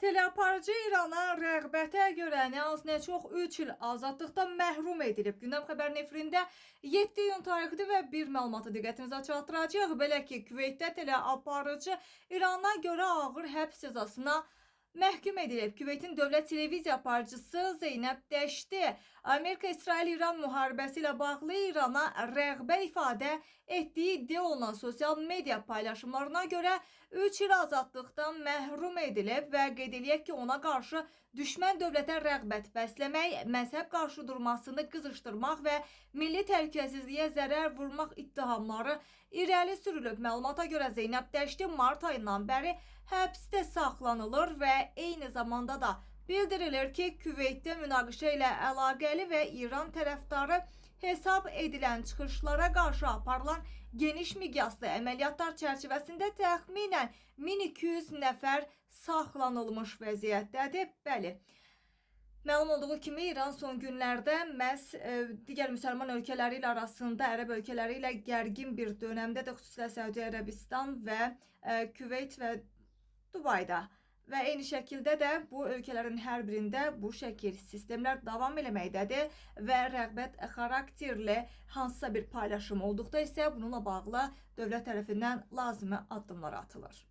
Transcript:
Teleaparıcı İrana rəğbətə görə nə az nə çox 3 il azadlıqdan məhrum edilib. Gündəm xəbər efirində 7 iyun tarixidir və bir məlumatı diqqətinizə çatdıracağıq. Belə ki, Küveytdə teleaparıcı İrana görə ağır həbs cəzasına məhkum edilib. Küveytin dövlət televiziya aparıcısı Zeynəb Dəşti Amerika-İsrail-İran müharibəsi ilə bağlı İrana rəğbət ifadə etdiyi iddia olunan sosial media paylaşımlarına görə 3 il azadlıqdan məhrum edilib və qeyd eləyək ki, ona qarşı düşmən dövlətə rəğbət bəsləmək, məzhəb qarşıdurmasını qızışdırmaq və milli təhlükəsizliyə zərər vurmaq ittihamları irəli sürülüb. Məlumata görə Zeynəb Dəşti mart ayından bəri həbsdə saxlanılır və eyni zamanda da bildirilir ki, Küveytdə münaqişə ilə əlaqəli və İran tərəfdarı hesab edilən çıxışlara qarşı aparılan geniş miqyaslı əməliyyatlar çərçivəsində təxminən 1200 nəfər saxlanılmış vəziyyətdədir. Bəli. Məlum olduğu kimi İran son günlərdə məhz digər müsəlman ölkələri ilə arasında, ərəb ölkələri ilə gərgin bir dönəmdədir, xüsusilə Səudiyyə Ərəbistan və Küveyt və Dubayda. Və eyni şəkildə də bu ölkələrin hər birində bu şəkil sistemlər davam eləməkdədir və rəğbət xarakterli hansısa bir paylaşım olduqda isə bununla bağlı dövlət tərəfindən lazımi addımlar atılır.